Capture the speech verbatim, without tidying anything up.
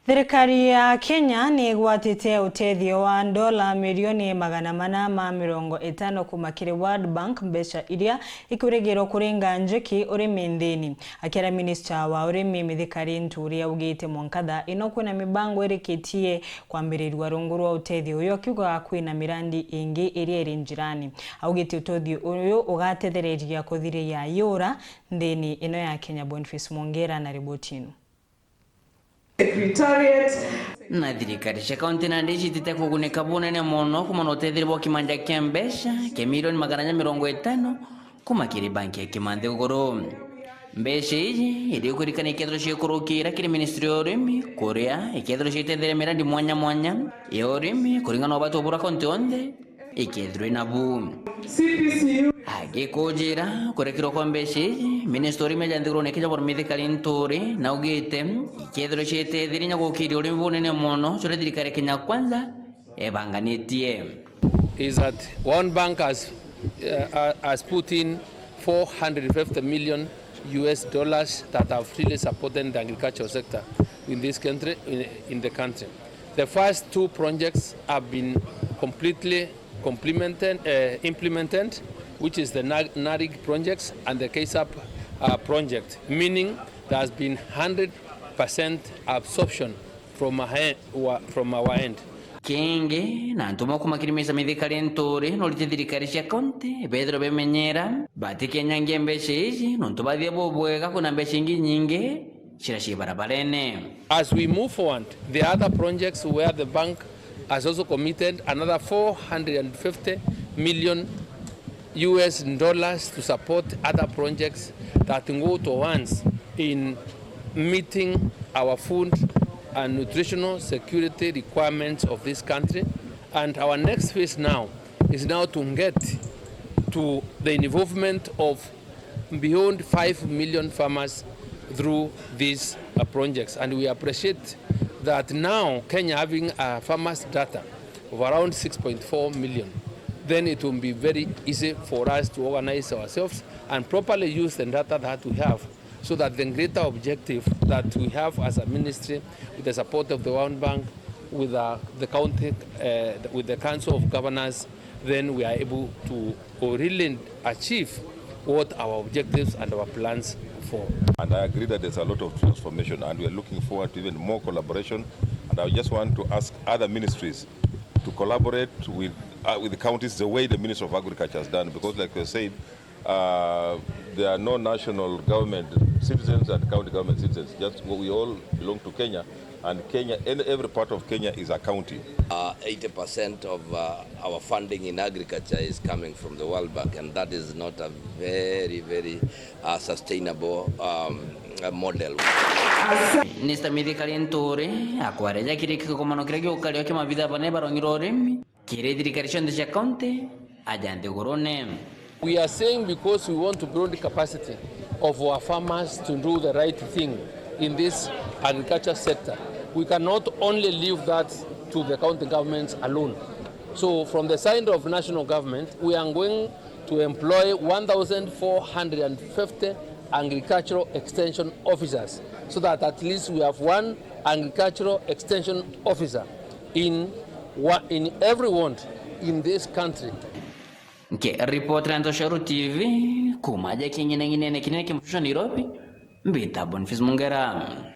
Thirikari ya Kenya ni igwatite utethio wa ndola milioni magana mana ma mirongo itano kuma kiri World Bank, mbeca iria ikurigirwo kuringa njuki urimi nthini. Akiaria, minista wa urimi Mithika Linturi augite mwanka thaa ino kwina mibango irikitie kwambirirua rungu rwa utethio uyu, akiuga kwina mirandi ingi iria iri njirani. Augite utethio uyu ugatethereria kuthiria yura nthini ino ya Kenya. Boniface Mwongera na riboti ino. Secretariat. Na thirikari cia kaunti nandi icitite kugunika bunene mono kumana na utetheria bwa kimanja kia mbeca kia milioni magana anya mirongo itano kuma kiri banki ya Kimanthiguru. Mbeca iji iri kurikana ikethirwa ciikurukira kiri ministry ya urimi, kuria ikethirwa ciitetheria mirandi mwanya mwanya ya urimi kuringana na ubati bura kaunti yonthe ikethirwa inabu. C P C U. Agikujira kurekerwa kwa mbeca iji, minista urimi aja nthigurune Kenya Bwana Mithika Linturi naugite ikethirwa cietetheria inya gukiria urimi bunene mono juria thirikari ya Kenya Kwanza ebanganitie. Is that World Bank has, uh, uh, has put in four hundred fifty million U S dollars that have really supported the agricultural sector in this country, in, in the country. The first two projects have been completely complemented, uh, implemented, which is the Na-, NARIG projects and the KSAP, uh, project, meaning there has been hundred percent absorption from a he-, wa-, from our end. Kingi, na antu bamwe kuma kiri Mithika Linturi norite thirikari cia kaunti bethirwe bemenyera batikenyangie mbeca iji nontu bathia bubwega kwina mbeca ingi nyingi ciria ci barabarene. As we move forward, the other projects where the bank has also committed another four hundred and fifty million U S dollars to support other projects that go towards in meeting our food and nutritional security requirements of this country. And our next phase now is now to get to the involvement of beyond five million farmers through these, uh, projects. And we appreciate that now Kenya having a farmers data of around six point four million, then it will be very easy for us to organize ourselves and properly use the data that we have, so that the greater objective that we have as a ministry, with the support of the World Bank, with, uh, the county, uh, with the Council of Governors, then we are able to really achieve what our objectives and our plans for. And I agree that there's a lot of transformation, and we are looking forward to even more collaboration. And I just want to ask other ministries to collaborate with, uh, with the counties the way the Ministry of Agriculture has done, because, like you said, uh, there are no national government citizens and county government citizens. Just we all belong to Kenya, and Kenya, and every part of Kenya is a county. Uh, eighty percent of, uh, our funding in agriculture is coming from the World Bank, and that is not a very, very, uh, sustainable, um, uh, model. Minista Mithika Linturi akwareja kiri kikomano kiria giukario kia mabitha bane barong'irwe urimi kiri thirikari cionthe cia kaunti aja nthigurune. We are saying because we want to build capacity of our farmers to do the right thing in this agriculture sector. We cannot only leave that to the county governments alone. So from the side of national government, we are going to employ one thousand four hundred and fifty agricultural extension officers, so that at least we have one agricultural extension officer in wa-, in every ward in this country. Nkiripotera Ntoshoro T V kuma aja king'ineng'inene kinene kia mucusho Nairobi, mbita Boniface Mungera.